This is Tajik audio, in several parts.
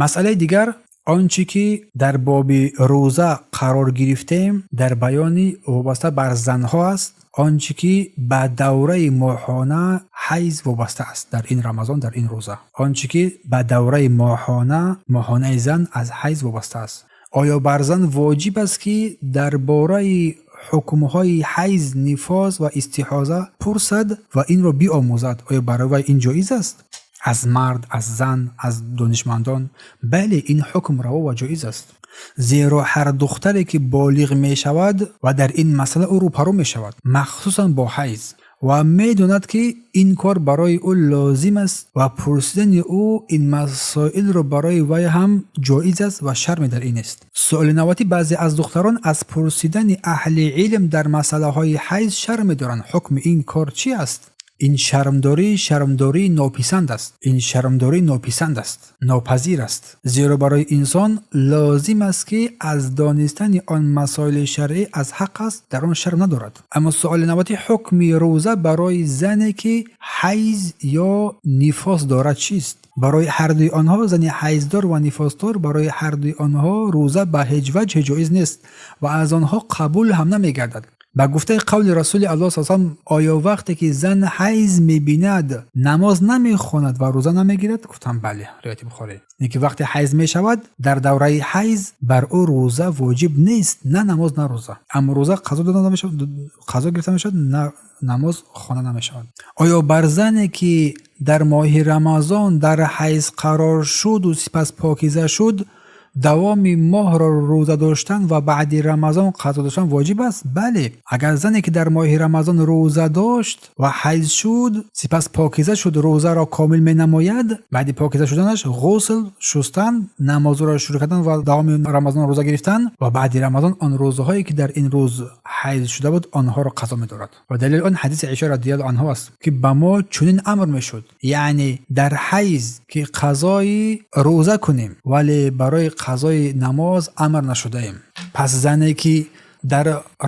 Масъалаи дигар, он чӣ ки дар боби рӯза қарор гирифтем, дар баёни вобаста бар занҳо аст, он чӣ ки ба давраи моҳона ҳайз вобаста аст дар ин Рамазон, дар ин рӯза. Он чӣ ки ба давраи моҳонаи зан аз ҳайз вобаста аст. Оё бар зан воҷиб аст, ки дар бораи ҳукмҳои ҳайз, нифос ва истиҳоза пурсад ва инро биомӯзад? Оё барои вай ин ҷоиз аст? Аз мард, аз зан, аз донишмандон? Бале, ин ҳукм раво ва ҷоиз аст. Зеро ҳар духтаре ки болиғ мешавад ва дар ин масъала ӯ рӯпарӯ мешавад, махсусан бо ҳайз, ва медонад, ки ин кор барои ӯ лозим аст ва пурсидани ӯ ин масоилро барои вай ҳам ҷоиз аст ва шарме дар ин нест. Суоли навбатӣ: баъзе аз духтарон аз пурсидани аҳли илм дар масъалаҳои ҳайз шарм медоранд. Ҳукми ин кор чӣ аст? Ин шармдорӣ шармдории нописанд аст. Ин шармдорӣ нописанд аст, нопазир аст. Зеро барои инсон лозим аст, ки аз донистани он масоили шаръӣ аз ҳақ аст, дар он шарм надорад. Аммо суоли навбатӣ: ҳукми рӯза барои зане, ки ҳайз ё нифос дорад, чист? Барои ҳардуи онҳо, зани ҳайздор ва нифосдор, барои ҳардуи онҳо рӯза ба ҳеҷ ваҷҳе ҷоиз нест ва аз онҳо қабул ҳам намегардад. Ба гуфтаи қавли Расули Аллоҳ салам, оё вақте ки зан ҳайз мебинад, намоз намехонад ва рӯза намегирад? Гуфтам: бале. Ривояти Бухорӣ. Ки вақте ҳайз мешавад, дар давраи ҳайз бар ӯ рӯза воҷиб нест, на намоз, на рӯза. Аммо рӯза қазо дода намешавад, қазо гирифта мешавад, на намоз хонда намешавад. Оё бар зане, ки дар моҳи Рамазон дар ҳайз қарор шуду сипас покиза шуд, давоми моҳро рӯза доштан ва баъди Рамазон қазо доштан воҷиб аст? Бале, агар зане, ки дар моҳи Рамазон рӯза дошт ва ҳайз шуд, сипас покиза шуд, рӯзаро комил менамояд. Баъди покиза шуданаш ғусл шустан, намозро шурӯъ кардан ва давоми Рамазон рӯза гирифтан ва баъди Рамазон он рӯзаҳое, ки дар ин рӯз ҳайз шуда буд, онҳоро қазо медорад. Ва далели он ҳадиси Аиша радиаллоҳу анҳо аст, ки ба мо чунин амр мешуд, яъне дар ҳайз ки қазои рӯза кунем, вале барои қазои намоз амр нашудаем. Пас зане, ки дар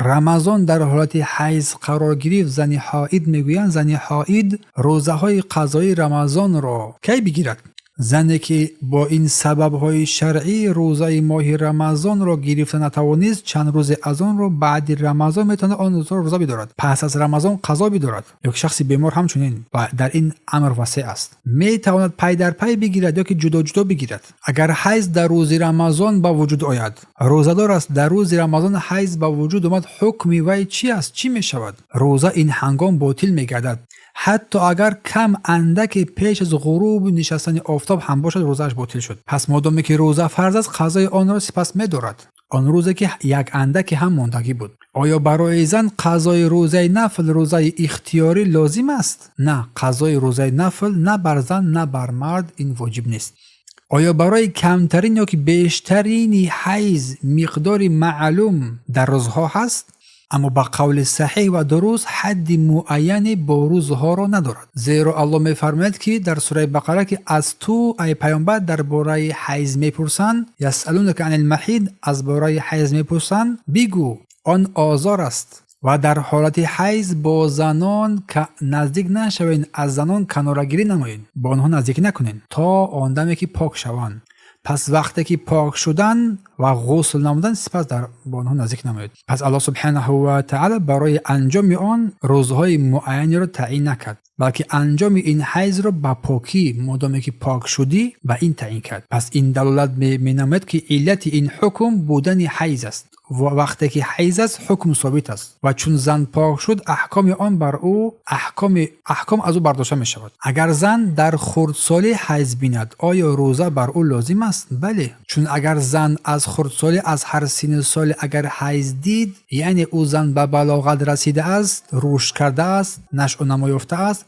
Рамазон дар ҳолати ҳайз қарор гирифт, зани ҳоид мегӯянд, зани ҳоид рӯзаҳои қазои Рамазонро кай бигирад? Зане, ки бо ин сабабҳои шаръӣ рӯзаи моҳи Рамазонро гирифта натавонист, чанд рӯзе аз онро баъди Рамазон метавонад он рӯзҳоро рӯза бидорад, пас аз Рамазон қазо бидорад. Ё ки шахси бемор ҳамчунин, ва дар ин амр васеъ аст, метавонад пай дар пай бигирад ё ки ҷудо ҷудо бигирад. Агар ҳайз дар рӯзи Рамазон ба вуҷуд ояд, рӯзадор аст, дар рӯзи Рамазон ҳайз ба вуҷуд омад, ҳукми вай чӣ аст, чӣ мешавад? Рӯза ин ҳангом ботил мегардад, ҳатто агар кам андаке пеш аз ғуруби нишастани офтоб ҳам бошад, рӯзааш ботил шуд. Пас модоме ки рӯза фарз аст, қазои онро сипас медорад, он рӯзе ки як андаке ҳам мондагӣ буд. Оё барои зан қазои рӯзаи нафл, рӯзаи ихтиёрӣ лозим аст? На, қазои рӯзаи нафл на бар зан, на бар мард ин воҷиб нест. Оё барои камтарин ё ки бештарини ҳайз миқдори маълум дар рӯзҳо ҳаст? Аммо ба қавли саҳеҳ ва дуруст, ҳадди муайяне бо рӯзҳоро надорад, зеро Аллоҳ мефармояд, ки дар сураи Бақара, ки аз ту, ай паёмбар, дар бораи ҳайз мепурсанд, يسألونك عن المحيض, аз бораи ҳайз мепурсанд, бигӯ: он озор аст ва дар ҳолати ҳайз бо занон наздик нашавед, аз занон канорагирӣ намоед, бо онҳо наздикӣ накунед то он даме ки пок шаванд. Пас вақте ки пок шудан ва ғусл намудан, сипас бо онҳо наздик намоед. Пас Аллоҳ субҳанаҳу ва таъала барои анҷоми он рӯзҳои муайянеро таъин накард, балки анҷоми ин ҳайзро ба покӣ, модоме ки пок шудӣ, ба ин таъин кард. Пас ин далолат менамояд, ки иллати ин ҳукм будани ҳайз аст. Вақте ки ҳайз аст, ҳукм собит аст ва чун зан пок шуд, аҳкоми он бар ӯ аҳком аз ӯ бардошта мешавад. Агар зан дар хурдсолӣ ҳайз бинад, оё рӯза бар ӯ лозим аст? Бале, чун агар зан аз хурдсолӣ, аз ҳар синну соле агар ҳайз дид, яъне ӯ зан ба балоғат расидааст, рушд кардааст, нашъунамо ёфтааст,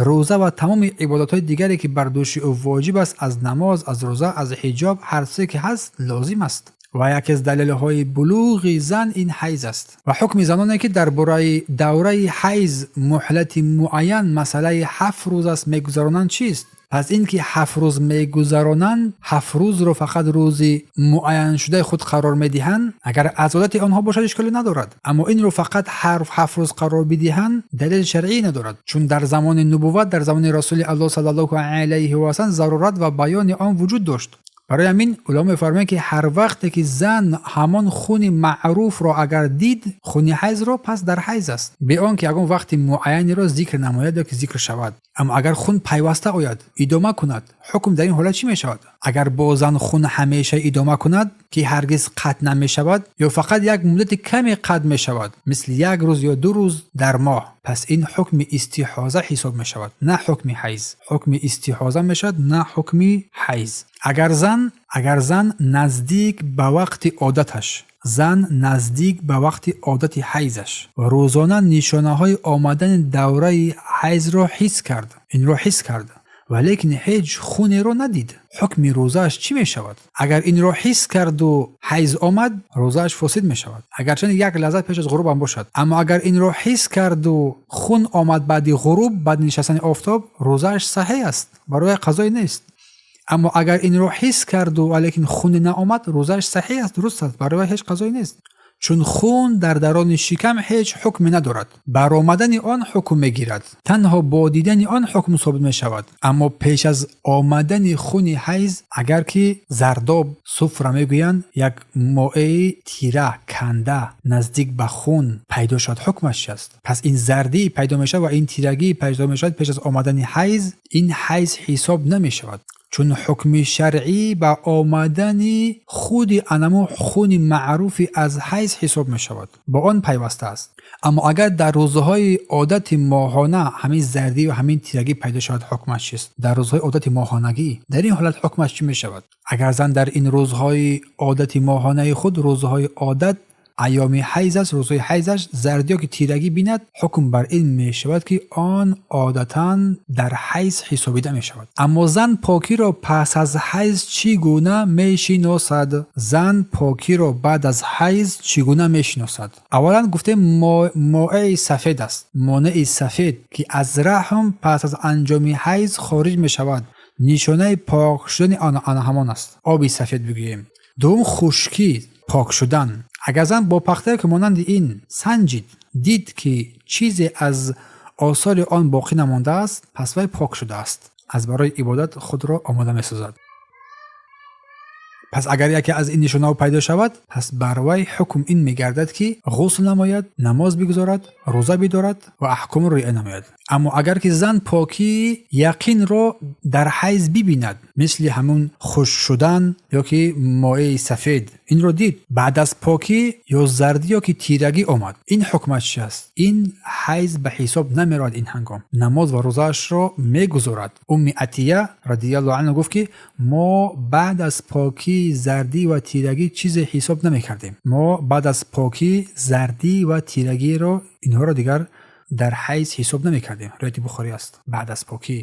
рӯза ва тамоми ибодатҳои дигаре, ки бар дӯши ӯ воҷиб аст, аз намоз, аз рӯза, аз ҳиҷоб, ҳар чизе ки ҳаст, лозим аст. Ва яке аз далелҳои булуғи зан ин ҳайз аст. Ва ҳукми заноне, ки дар бораи давраи ҳайз муҳлати муайян, масъалаи 7 рӯз аст, мегузаронанд, чист? Пас ин ки 7 рӯз мегузаронанд, 7 рӯзро фақат рӯзи муайяншудаи худ қарор медиҳанд, агар аз одати онҳо бошад, ишколе надорад, аммо инро фақат ҳар 7 рӯз қарор бидиҳанд, далели шаръӣ надорад, чун дар замони нубувват, дар замони Расули Аллоҳ саллаллоҳу алайҳи васаллам, зарурат ва баёни он вуҷуд дошт. Барои ҳамин уламо мефармоянд, ки ҳар вақте ки зан ҳамон хуни маъруфро агар дид, хуни ҳайзро, пас дар ҳайз аст, бе он ки ягон вақти муайянеро зикр намояд ё ки зикр шавад. Аммо агар хун пайваста ояд, идома кунад, ҳукм дар ин ҳолат чӣ мешавад? Агар бо зан хун ҳамеша идома кунад, ки ҳаргиз қатъ намешавад ё фақат як муддати каме қатъ мешавад, мисли як рӯз ё 2 рӯз дар моҳ, пас ин ҳукми истиҳоза ҳисоб мешавад, на ҳукми ҳайз. Ҳукми истиҳоза мешавад, на ҳукми ҳайз. Агар зан наздик ба вақти одаташ, зан наздик ба вақти одати ҳайзаш рӯзона нишонаҳои омадани давраи ҳайзро ҳис кард, инро ҳис кард, валекин ҳеҷ хунеро надид, ҳукми рӯзааш чӣ мешавад? Агар инро ҳис карду ҳайз омад, рӯзааш фосид мешавад, агарчанд як лаҳза пеш аз ғуруб ҳам бошад. Аммо агар инро ҳис карду хун омад баъди ғуруб, баъди нишастани офтоб, рӯзааш саҳеҳ аст, барои қазое нест. Аммо агар инро ҳис карду валекин хуне наомад, рӯзааш саҳеҳ аст, дуруст аст, барои ҳеҷ қазое нест. Чун хун дар дарони шикам ҳеҷ ҳукме надорад, баромадани он ҳукм мегирад, танҳо бо дидани он ҳукм собит мешавад. Аммо пеш аз омадани хуни ҳайз, агар ки зардоб, суфра мегӯянд, як моеи тира канда наздик ба хун пайдо шавад, ҳукмаш чи аст? Пас ин зардӣ пайдо мешавад ва ин тирагӣ пайдо мешавад пеш аз омадани ҳайз, ин ҳайз ҳисоб намешавад. Чун ҳукми шаръӣ ба омадани худи анамо хуни маъруфи аз ҳайз ҳисоб мешавад, бо он пайваста аст. Аммо агар дар рӯзҳои одати моҳона ҳамин зардӣ ва ҳамин тирагӣ пайдо шавад, ҳукмаш чист? Дар рӯзҳои одати моҳонагӣ дар ин ҳолат ҳукмаш чӣ мешавад? Агар зан дар ин рӯзҳои одати моҳонаи худ, рӯзҳои одат, айёми ҳайз аст, рӯзҳои ҳайзаш зардӣ ё ки тирагӣ бинад, ҳукм бар ин мешавад, ки он одатан дар ҳайз ҳисобида мешавад. Аммо зан покиро пас аз ҳайз чӣ гуна мешиносад? Зан покиро баъд аз ҳайз чӣ гуна мешиносад? Аввалан гуфтем, моеи сафед аст, монеи сафед, ки аз раҳм пас аз анҷоми ҳайз хориҷ мешавад, нишонаи пок шудани он ҳамон аст, оби сафед бигӯем. Дуввум, хушкӣ, пок шудан. Агар зан бо пахтае ки монанди ин санҷид, дид, ки чизе аз осори он боқӣ намондааст, пас вай пок шудааст, аз барои ибодат худро омода месозад. Пас агар яке аз ин нишонаҳо пайдо шавад, пас бар вай ҳукм ин мегардад, ки ғусл намояд, намоз бигузорад, рӯза бидорад ва аҳкомро риоя намояд. Аммо агар ки зан покии яқинро дар ҳайз бибинад, мисли ҳамун хушк шудан ё ки моеи сафед, инро дид, баъд аз покӣ ё зардӣ ё ки тирагӣ омад, ин ҳукмаш чи аст? Ин ҳайз ба ҳисоб намеравад. Ин ҳангом намоз ва рӯзаашро мегузорад. Умми Атия радиаллоҳу анҳу гуфт, ки мо баъд аз покӣ, зардӣ ва тирагӣ чизе ҳисоб намекардем. Мо баъд аз покӣ, зардӣ ва тирагиро, инҳоро дигар дар ҳайз ҳисоб намекардем. Ривояти Бухорӣ аст. Баъд аз покӣ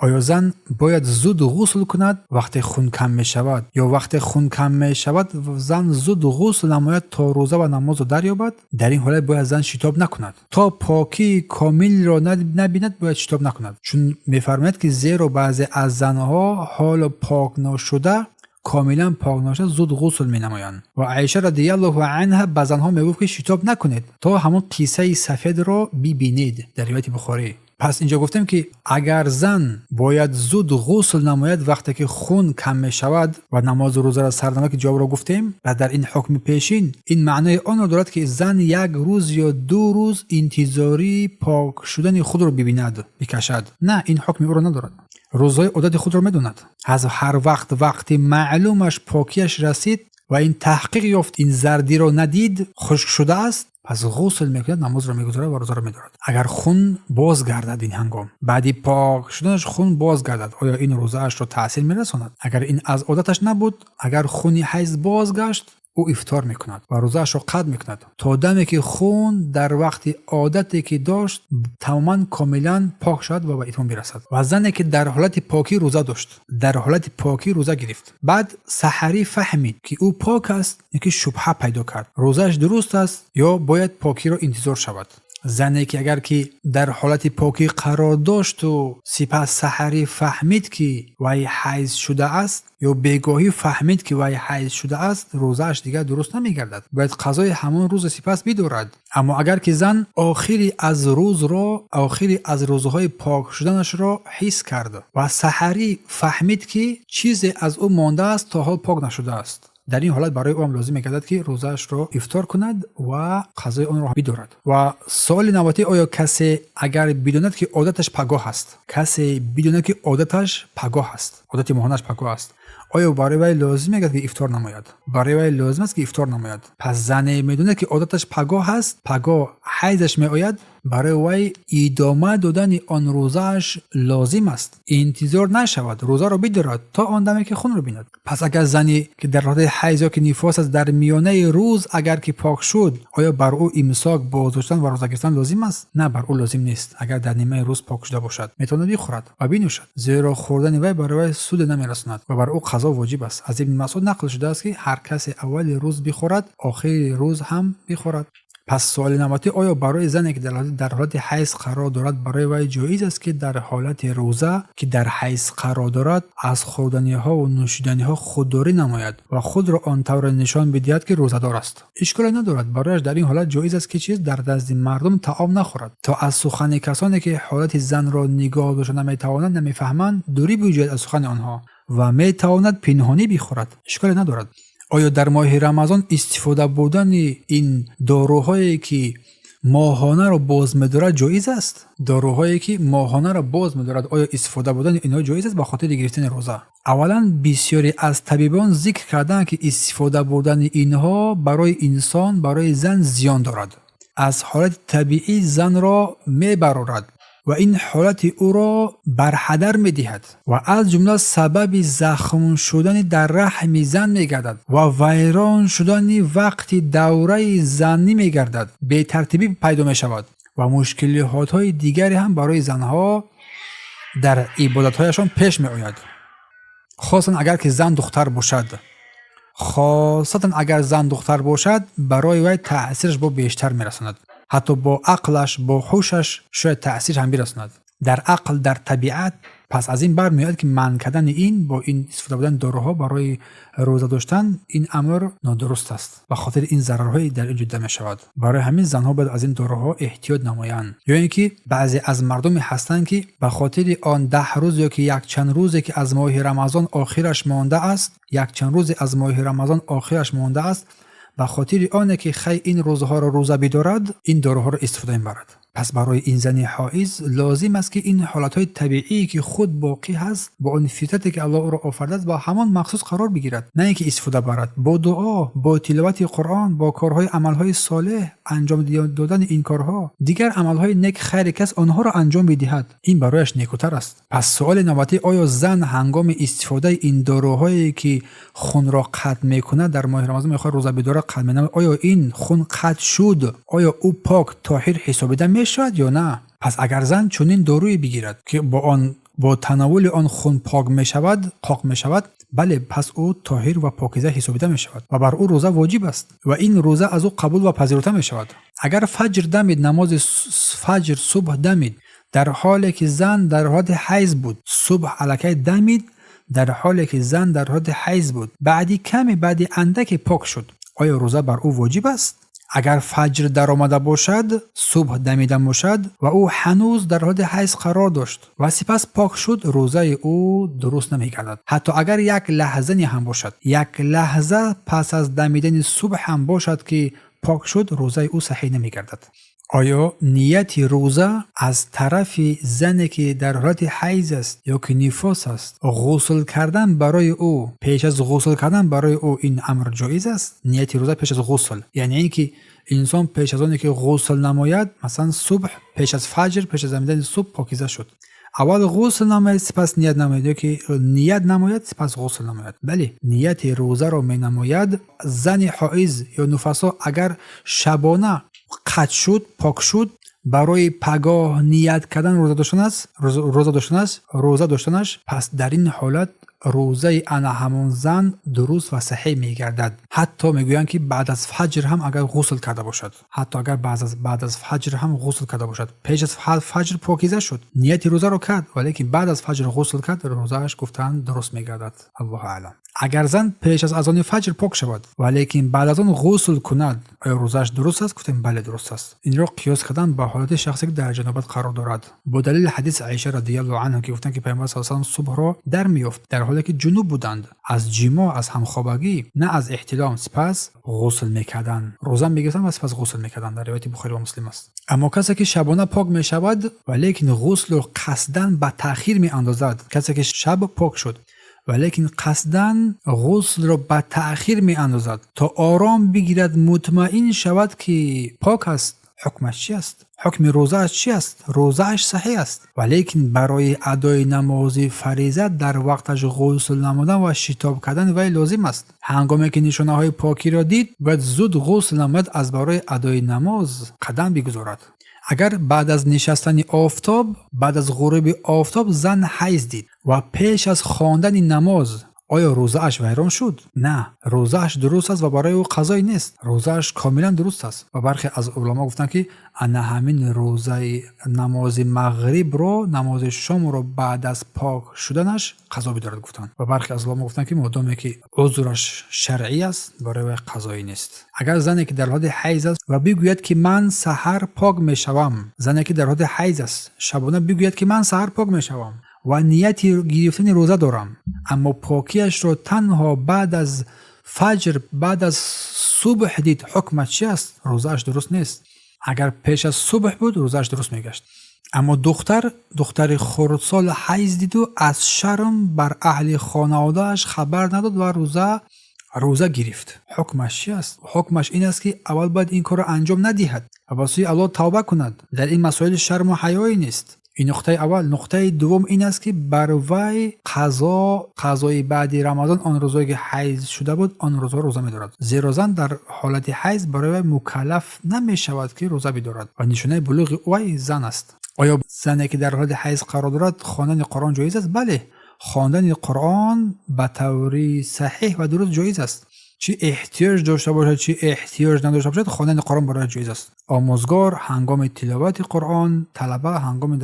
оё зан бояд зуд ғусл кунад вақте хун кам мешавад, ё вақте хун кам мешавад, зан зуд ғусл намояд, то рӯза ва намозро дарёбад? Дар ин ҳолат бояд зан шитоб накунад, то покии комилро набинад, бояд шитоб накунад. Чун мефармояд, ки зеро баъзе аз занҳо ҳоло пок ношуда, комилан пок ношуда, зуд ғусл менамоянд. Ва Аиша радиаллоҳу анҳа ба занҳо мегуфт, ки шитоб накунед, то ҳамон қиссаи сафедро бибинед, дар ривояти Бухорӣ. Пас инҷо гуфтем, ки агар зан бояд зуд ғусл намояд вақте ки хун кам мешавад ва намозу рӯзаро сар намояд, ки ҷавобро гуфтем, ва дар ин ҳукми пешин ин маънои онро дорад, ки зан як рӯз ё 2 рӯз интизории пок шудани худро бибинад, бикашад. На, ин ҳукми ӯро надорад. Рӯзҳои одати худро медонад. Аз ҳар вақт вақти маълумаш покияш расид ва ин таҳқиқ ёфт, ин зардиро надид, хушк шудааст, пас ғусл мекунад, намозро мегузорад ва рӯзаро медорад. Агар хун боз гардад, ин ҳангом баъди пок шуданаш хун боз гардад, оё ин рӯзаашро таъсир мерасонад? Агар ин аз одаташ набуд, агар хуни ҳайз бозгашт, ӯ ифтор мекунад ва рӯзаашро қатъ мекунад то даме ки хун дар вақти одате ки дошт тамоман комилан пок шавад ва ба итмом бирасад. Ва зане ки дар ҳолати покӣ рӯза дошт, дар ҳолати покӣ рӯза гирифт, баъд саҳарӣ фаҳмид, ки ӯ пок аст, ё ки шубҳа пайдо кард, рӯзааш дуруст аст ё бояд покиро интизор шавад? Зане ки агар ки дар ҳолати покӣ қарор дошту сипас саҳарӣ фаҳмид, ки вай ҳайз шудааст, ё бегоҳӣ фаҳмид, ки вай ҳайз шудааст, рӯзааш дигар дуруст намегардад. Бояд қазои ҳамон рӯза сипас бидорад. Аммо агар ки зан охири аз рӯзро, охири аз рӯзҳои пок шуданашро ҳис кард ва саҳарӣ фаҳмид, ки чизе аз ӯ мондааст, то ҳол пок нашудааст, дар ин ҳолат барои ӯ ҳам лозим мегардад, ки рӯзаашро ифтор кунад ва қазои онро бидорад. Ва суоли навбатӣ: оё касе агар бидонад, ки одаташ пагоҳ аст, касе бидонад, ки одаташ пагоҳ аст, одати моҳонааш пагоҳ аст, оё барои вай лозим мегардад, ки ифтор намояд? Барои вай лозим аст, ки ифтор намояд. Пас зане медонад, ки одаташ пагоҳ аст, пагоҳ ҳайзаш меояд, барои вай идома додани он рӯзааш лозим аст. Интизор нашавад, рӯзаро бидорад то он даме, ки хунро бинад. Пас агар зане ки дар ҳолати ҳайз ё ки нифос аст, дар миёнаи рӯз агар ки пок шуд, оё бар ӯ имсок боздоштан ва рӯза гирифтан лозим аст? На, бар ӯ лозим нест. Агар дар нимаи рӯз пок шуда бошад, метавонад бихӯрад ва бинӯшад, зеро хӯрдани вай барои вай суде намерасонад ва бар ӯ қазо воҷиб аст. Аз Ибни Масъуд нақл шудааст, ки ҳар касе аввали рӯз бихӯрад, охири рӯз ҳам бихӯрад. Пас суоли навбатӣ: оё барои зане, ки дар ҳолати ҳайз қарор дорад, барои вай ҷоиз аст, ки дар ҳолати рӯза, ки дар ҳайз қарор дорад, аз хӯрданиҳову нӯшиданиҳо худдорӣ намояд ва худро он тавре нишон бидиҳад, ки рӯзадор аст? Ишколе надорад. Барояш дар ин ҳолат ҷоиз аст, ки чиз дар назди мардум таом нахӯрад, то аз сухани касоне, ки ҳолати занро нигоҳ дошта наметавонанд, намефаҳманд, дурӣ биҷӯяд аз сухани онҳо ва метавонад пинҳонӣ бихӯрад. Ишколе надорад. Оё дар моҳи Рамазон истифода бурдани ин доруҳое, ки моҳонаро боз медорад, ҷоиз аст? Доруҳое, ки моҳонаро боз медорад, оё истифода бурдани инҳо ҷоиз аст ба хотири гирифтани рӯза? Аввалан, бисёре аз табибон зикр карданд, ки истифода бурдани инҳо барои инсон, барои зан зиён дорад, аз ҳолати табиӣ занро мебарорад ва ин ҳолати ӯро барҳадар медиҳад ва аз ҷумла сабаби захм шудани дар раҳми зан мегардад ва вайрон шудани вақти давраи занӣ мегардад, бетартибӣ пайдо мешавад ва мушкилиҳотҳои дигаре ҳам барои занҳо дар ибодатҳояшон пеш меояд. Хосатан агар ки зан духтар бошад, хосатан агар зан духтар бошад, барои вай таъсираш бо бештар мерасонад. Ҳатто бо ақлаш, бо ҳушаш шояд таъсир ҳам бирасонад, дар ақл, дар табиат. Пас аз ин бармеояд, ки манъ кардани ин, бо ин истифода бурдани доруҳо барои рӯза доштан, ин амр нодуруст аст ба хотири ин зарарҳое дар ин ҷо дида мешавад. Барои ҳамин занҳо бояд аз ин доруҳо эҳтиёт намоянд. Ё ин ки баъзе аз мардуме ҳастанд, ки ба хотири он 10 рӯз ё ки якчанд рӯзе, ки аз моҳи Рамазон охираш мондааст, якчанд рӯзе аз моҳи Рамазон охираш мондааст, ба хотири оне ки хай ин рӯзҳоро рӯза бидорад, ин доруҳоро истифода мебарад. Пас барои ин зани ҳоиз лозим аст, ки ин ҳолатҳои табиие, ки худ боқӣ ҳаст, бо он фитрате, ки Аллоҳ ӯро офаридааст, ба ҳамон махсус қарор бигирад, на ин ки истифода барад. Бо дуо, бо тиловати Қуръон, бо корҳои амалҳои солеҳ анҷом додани ин корҳо, дигар амалҳои нек, хайре кас онҳоро анҷом бидиҳад, ин барояш некутар аст. Пас суоли навбатӣ: оё зан ҳангоми истифодаи ин доруҳое, ки хунро қатъ мекунад, дар моҳи Рамазон мехоҳад рӯза бидорад, қатъ менамояд, оё ин хун қатъ шуд, оё ӯ пок, тоҳир ҳисобида мешавад ё на? Пас агар зан чунин доруе бигирад, ки бо он, бо танаввули он хун пок мешавад, пок мешавад, бале, пас ӯ тоҳир ва покиза ҳисобида мешавад ва бар ӯ рӯза воҷиб аст ва ин рӯза аз ӯ қабул ва пазируфта мешавад. Агар фаҷр дамид, намози фаҷр, субҳ дамид, дар ҳоле ки зан дар ҳолати ҳайз буд, субҳ аллакай дамид, дар ҳоле ки зан дар ҳолати ҳайз буд, баъди каме, баъди андаке пок шуд, оё рӯза бар ӯ воҷиб аст? Агар фаҷр даромада бошад, субҳ дамида бошад ва ӯ ҳанӯз дар ҳолати ҳайз қарор дошт ва сипас пок шуд, рӯзаи ӯ дуруст намегардад. Ҳатто агар як лаҳзане ҳам бошад, як лаҳза пас аз дамидани субҳ ҳам бошад, ки пок шуд, рӯзаи ӯ саҳеҳ намегардад. Оё нияти рӯза аз тарафи зане, ки дар ҳолати ҳайз аст ё ки нифос аст, ғусл кардан барои ӯ, пеш аз ғусл кардан барои ӯ ин амр ҷоиз аст? Нияти рӯза пеш аз ғусл, яъне ин ки инсон пеш аз оне ки ғусл намояд, масалан, субҳ, пеш аз фаҷр, пеш аз дамидани субҳ покиза шуд, аввал ғусл намояд, сипас ният намояд ё ки ният намояд, сипас ғусл намояд? Бале, нияти рӯзаро менамояд. Зани ҳоиз ё нуфасо агар шабона қатъ шуд, пок шуд, барои пагоҳ ният кардан рӯза доштанаш, пас дар ин ҳолат Рӯзаи ана ҳамон зан дуруст ва саҳеҳ мегардад. Ҳатто мегӯянд, ки баъд аз фаҷр ҳам агар ғусл карда бошад, ҳатто агар баъд аз фаҷр ҳам ғусл карда бошад, пеш аз фаҷр покиза шуд, нияти рӯзаро кард, валекин баъд аз фаҷр ғусл кард, рӯзааш, гуфтанд, дуруст мегардад. Аллоҳу аълам. Агар зан пеш аз азони фаҷр пок шавад, валекин баъд аз он ғусл кунад, оё рӯзааш дуруст аст? Гуфтем, бале, дуруст аст. Инро қиёс кардан ба ҳолати шахсе, ки дар ҷанобат қарор дорад, бо далели ҳадиси Аиша радиаллоҳу анҳу, ки гуфтанд, ки Пайғамбар саллаллоҳу алайҳи васаллам субҳро дар меёфт, дар ҳоле ки ҷунуб буданд, аз ҷимоъ, аз ҳамхобагӣ, на аз эҳтилом, сипас ғусл мекарданд, рӯза мегирифтанд ва сипас ғусл мекарданд. Дар ривояти Бухорӣ ва Муслим аст. Аммо касе ки шабона пок мешавад, валекин ғуслро қасдан ба таъхир меандозад, касе ки шаб пок шуд, валекин қасдан ғуслро ба таъхир меандозад, то ором бигирад, мутмаин шавад, ки пок аст, ҳукмаш чи аст? Ҳукми рӯзааш чи аст? Рӯзааш саҳеҳ аст, валекин барои адои намози фариза дар вақташ ғусл намудан ва шитоб кардан вай лозим аст. Ҳангоме ки нишонаҳои покиро дид, бояд зуд ғусл намояд, аз барои адои намоз қадам бигузорад. Агар баъд аз нишастани офтоб, баъд аз ғуруби офтоб зан ҳайз дид ва пеш аз хондани намоз, оё рӯзааш вайрон шуд? На, рӯзааш дуруст аст ва барои ӯ қазое нест. Рӯзааш комилан дуруст аст. Ва бархе аз уламо гуфтанд, ки ана ҳамин рӯзаи намози мағрибро, намози шомро баъд аз пок шуданаш қазо бидорад, гуфтанд. Ва бархе аз уламо гуфтанд, ки модоме ки узраш шаръӣ аст, барои вай қазое нест. Агар зане ки дар ҳолати ҳайз аст ва бигӯяд, ки ман саҳар пок мешавам, зане ки дар ҳолати ҳайз аст, шабона бигӯяд, ки ман саҳар пок мешавам ва нияти гирифтани рӯза дорам, аммо покияшро танҳо баъд аз фаҷр, баъд аз субҳ дид, ҳукмаш чи аст? Рӯзааш дуруст нест. Агар пеш аз субҳ буд, рӯзааш дуруст мегашт. Аммо духтар, духтари хурдсол ҳайз диду аз шарм бар аҳли хонаводааш хабар надод ва рӯза гирифт, ҳукмаш чи аст? Ҳукмаш ин аст, ки аввал бояд ин корро анҷом надиҳад ва ба сӯи Аллоҳ тавба кунад. Дар ин масоили шарму ҳаёе нест. Ин нуқтаи аввал. Нуқтаи дуввум ин аст, ки бар вай қазо, қазои баъди Рамазон, он рӯзое ки ҳайз шуда буд, он рӯзҳо рӯза медорад, зеро зан дар ҳолати ҳайз барои вай мукаллаф намешавад, ки рӯза бидорад, ва нишонаи булуғи вай зан аст. Оё зане ки дар ҳолати ҳайз қарор дорад, хондани Қуръон ҷоиз аст? Бале, хондани Қуръон ба таври саҳеҳ ва дуруст ҷоиз аст. Чӣ эҳтиёҷ дошта бошад, чӣ эҳтиёҷ надошта бошад, хондани Қуръон барояш ҷоиз аст. Омӯзгор ҳангоми тиловати Қуръон, талаба ҳангоми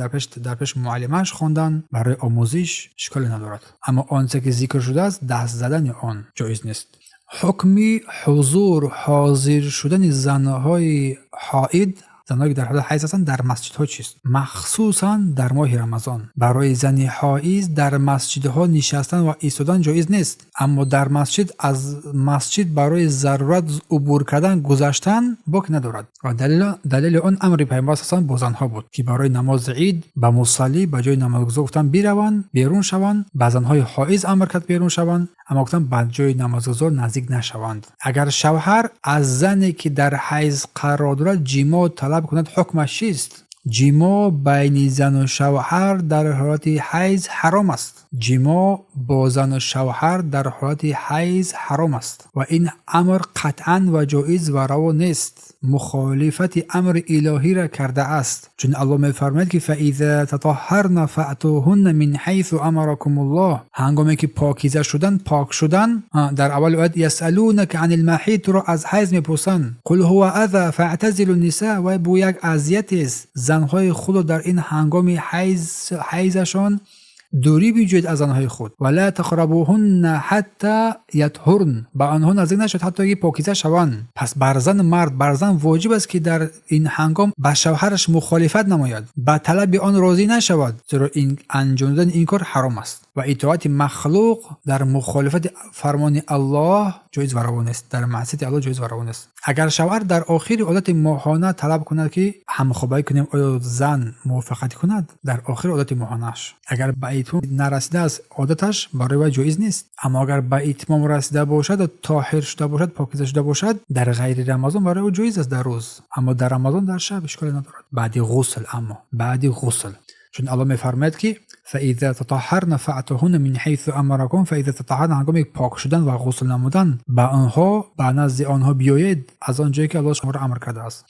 дар пеш муаллимааш хондан барои омӯзиш ишколе надорад. Аммо онче ки зикр шудааст, даст задани он ҷоиз нест. Ҳукми ҳузур, ҳозир шудани занҳои ҳоид, занҳое ки дар ҳолати ҳайз ҳастанд, дар масҷидҳо чист, махсусан дар моҳи Рамазон? Барои зани ҳоиз дар масҷидҳо нишастан ва истодан ҷоиз нест, аммо дар масҷид, аз масҷид барои зарурат убур кардан, гузаштан бок надорад. Ва далели он амри Пайғамбар салам бо занҳо буд, ки барои намози ид ба мусаллӣ, ба ҷои намозгузор гуфтанд бираванд, берун шаванд. Ба занҳои ҳоиз амр кард берун шаванд, аммо гуфтанд, ба ҷои намозгузор наздик нашаванд. Агар шавҳар аз зане ки дар ҳайз қарор дорад, ҷимоъ талаб кунад, ҳукмаш чист? Ҷимоъ байни зану шавҳар дар ҳолати ҳайз ҳаром аст. Ҷимоъ бо зану шавҳар дар ҳолати ҳайз ҳаром аст ва ин амр қатъан ва ҷоиз ва раво нест. Мухолифати амри илоҳиро кардааст, чун Аллоҳ мефармояд, ки فإذا تطهرن فأتوهن من حيث أمركم الله. Ҳангоме ки покиза шудан, пок шудан. Дар аввали оят: يسألونك عن المحيض, туро аз ҳайз мепурсанд. قل هو أذى فاعتزلوا النساء, вай бу як азиятест, занҳои худро дар ин ҳангоми ҳайзашон дурӣ биҷӯед аз занҳои худ. ولا تقربوهن حتى يطهرن, ба онҳо наздик нашавед, ҳатто ки покиза шаванд. Пас бар зан, мард, бар зан воҷиб аст, ки дар ин ҳангом ба шавҳараш мухолифат намояд, ба талаби он розӣ нашавад, зеро ин анҷом додани ин кор ҳаром аст ва итоати махлуқ дар мухолифати фармони Аллоҳ ҷоиз ва раво нест, дар маъсияти Аллоҳ ҷоиз ва раво нест. Агар шавҳар дар охири одати моҳона талаб кунад, ки ҳамхобагӣ кунем, оё зан мувофиқат кунад? Дар охири одати моҳонааш агар ба итмом нарасидааст одаташ, барои вай ҷоиз нест. Аммо агар ба итмом расида бошад, тоҳир шуда бошад, покиза шуда бошад, дар ғайри Рамазон барои ӯ ҷоиз аст дар рӯз, аммо дар Рамазон дар шаб ишколе надорад, баъди ғусл. Аммо баъди ғусл, чун Аллоҳ мефармояд, ки فإذا تطهرن فأتوهن من حيث أمركم. فإذا تطهرن, ҳангоме пок шудан ва ғусл намудан, ба онҳо, ба назди онҳо биёед аз он ҷое ки Аллоҳ шуморо амр кардааст.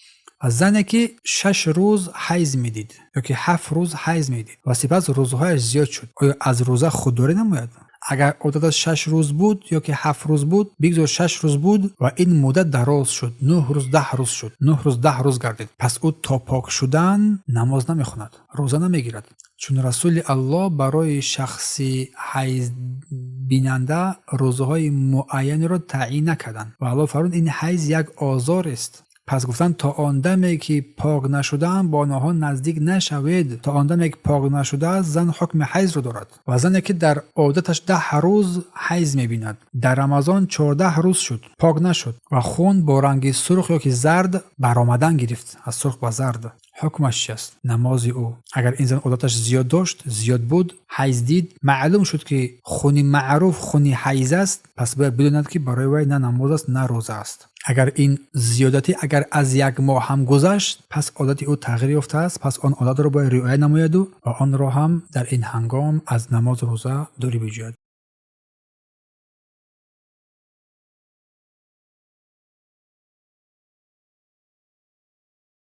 Зане ки 6 рӯз ҳайз медид ё ки 7 рӯз ҳайз медид ва сипас рӯзҳояш зиёд шуд, оё аз рӯза худдорӣ намояд? Агар одаташ 6 рӯз буд ё ки 7 рӯз буд, бигзор 6 рӯз буд ва ин муддат дароз шуд, 9 рӯз, 10 рӯз шуд, 9 рӯз, 10 рӯз гардид, пас ӯ то пок шудан намоз намехонад, рӯза намегирад, чун Расули Аллоҳ барои шахси ҳайзбинанда рӯзаҳои муайянеро таъйин накарданд. Ва Аллоҳ фармуд: ин ҳайз як озорест. Пас гуфтанд: то он даме ки пок нашудаам, бо онҳо наздик нашавед. То он даме ки пок нашудааст, зан ҳукми ҳайзро дорад. Ва зане ки дар одаташ 10 рӯз ҳайз мебинад, дар Рамазон 14 рӯз шуд, пок нашуд ва хун бо ранги сурх ё ки зард баромадан гирифт, аз сурх ба зард, ҳукмаш чи аст намози ӯ? Агар ин зан одаташ зиёд дошт, зиёд буд, ҳайз дид, маълум шуд, ки хуни маъруф хуни ҳайз аст, пас бояд бидонад, ки барои вай на намоз аст, на рӯза аст. Агар ин зиёдатӣ агар аз як моҳ ҳам гузашт, пас одати ӯ тағйир ёфтааст, пас он одатро бояд риоя намояду ва онро ҳам дар ин ҳангом аз намозу рӯза дурӣ биҷӯяд.